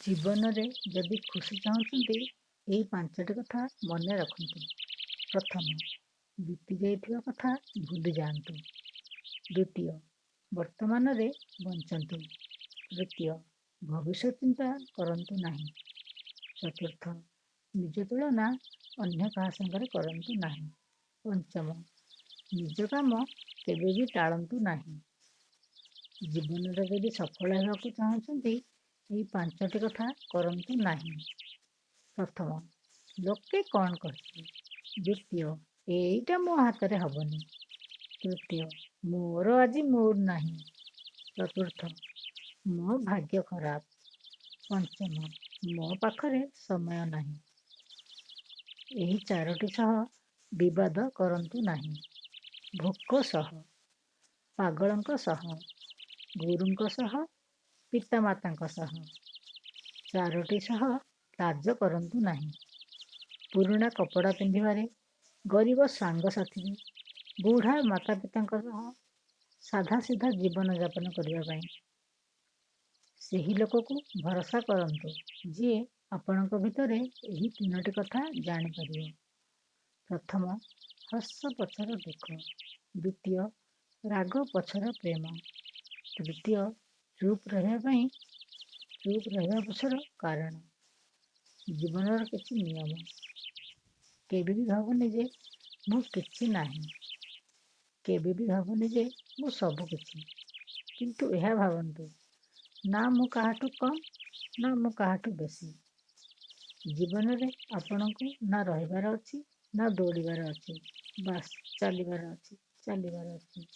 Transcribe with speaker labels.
Speaker 1: ଜୀବନରେ ଯଦି ଖୁସି ଚାହୁଁଛନ୍ତି, ଏହି ପାଞ୍ଚଟି କଥା ମନେ ରଖନ୍ତୁ। ପ୍ରଥମ, ବିତିଯାଇଥିବା କଥା ଭୁଲିଯାଆନ୍ତୁ। ଦ୍ୱିତୀୟ, ବର୍ତ୍ତମାନରେ ବଞ୍ଚନ୍ତୁ। ତୃତୀୟ, ଭବିଷ୍ୟତ ଚିନ୍ତା କରନ୍ତୁ ନାହିଁ। ଚତୁର୍ଥ, ନିଜ ତୁଳନା ଅନ୍ୟ କାହା ସାଙ୍ଗରେ କରନ୍ତୁ ନାହିଁ। ପଞ୍ଚମ, ନିଜ କାମ କେବେ ବି ଟାଳନ୍ତୁ ନାହିଁ। ଜୀବନରେ ଯଦି ସଫଳ ହେବାକୁ ଚାହୁଁଛନ୍ତି, ଏହି ପାଞ୍ଚଟି କଥା କରନ୍ତୁ ନାହିଁ। ପ୍ରଥମ, ଲୋକେ କ'ଣ କହିବେ। ଦ୍ୱିତୀୟ, ଏଇଟା ମୋ ହାତରେ ହେବନି। ତୃତୀୟ, ମୋର ଆଜି ମୁଡ୍ ନାହିଁ। ଚତୁର୍ଥ, ମୋ ଭାଗ୍ୟ ଖରାପ। ପଞ୍ଚମ, ମୋ ପାଖରେ ସମୟ ନାହିଁ। ଏହି ଚାରୋଟି ସହ ବିବାଦ କରନ୍ତୁ ନାହିଁ। ଭୋକ ସହ, ପାଗଳଙ୍କ ସହ, ଗୁରୁଙ୍କ ସହ, ପିତାମାତାଙ୍କ ସହ। ଚାରୋଟି ସହ ଲାଜ କରନ୍ତୁ ନାହିଁ। ପୁରୁଣା କପଡ଼ା ପିନ୍ଧିବାରେ, ଗରିବ ସାଙ୍ଗସାଥିରେ, ବୁଢ଼ା ମାତା ପିତାଙ୍କ ସହ, ସାଧାସିଧା ଜୀବନଯାପନ କରିବା ପାଇଁ। ସେହି ଲୋକକୁ ଭରସା କରନ୍ତୁ, ଯିଏ ଆପଣଙ୍କ ଭିତରେ ଏହି ତିନୋଟି କଥା ଜାଣିପାରିବ। ପ୍ରଥମ, ହସ ପଛର ଦୁଃଖ। ଦ୍ୱିତୀୟ, ରାଗ ପଛର ପ୍ରେମ। ତୃତୀୟ, ଚୁପ୍ ରହିବା ପାଇଁ ଚୁପ୍ ରହିବା ପଛର କାରଣ। ଜୀବନର କିଛି ନିୟମ। କେବେ ବି ଭାବନି ଯେ ମୁଁ କିଛି ନାହିଁ। କେବେ ବି ଭାବନି ଯେ ମୁଁ ସବୁ କିଛି। କିନ୍ତୁ ଏହା ଭାବନ୍ତୁ, ନା ମୁଁ କାହାଠୁ କମ୍, ନା ମୁଁ କାହାଠୁ ବେଶୀ। ଜୀବନରେ ଆପଣଙ୍କୁ ନା ରହିବାର ଅଛି, ନା ଦୌଡ଼ିବାର ଅଛି, ବାସ୍ ଚାଲିବାର ଅଛି, ଚାଲିବାର ଅଛି।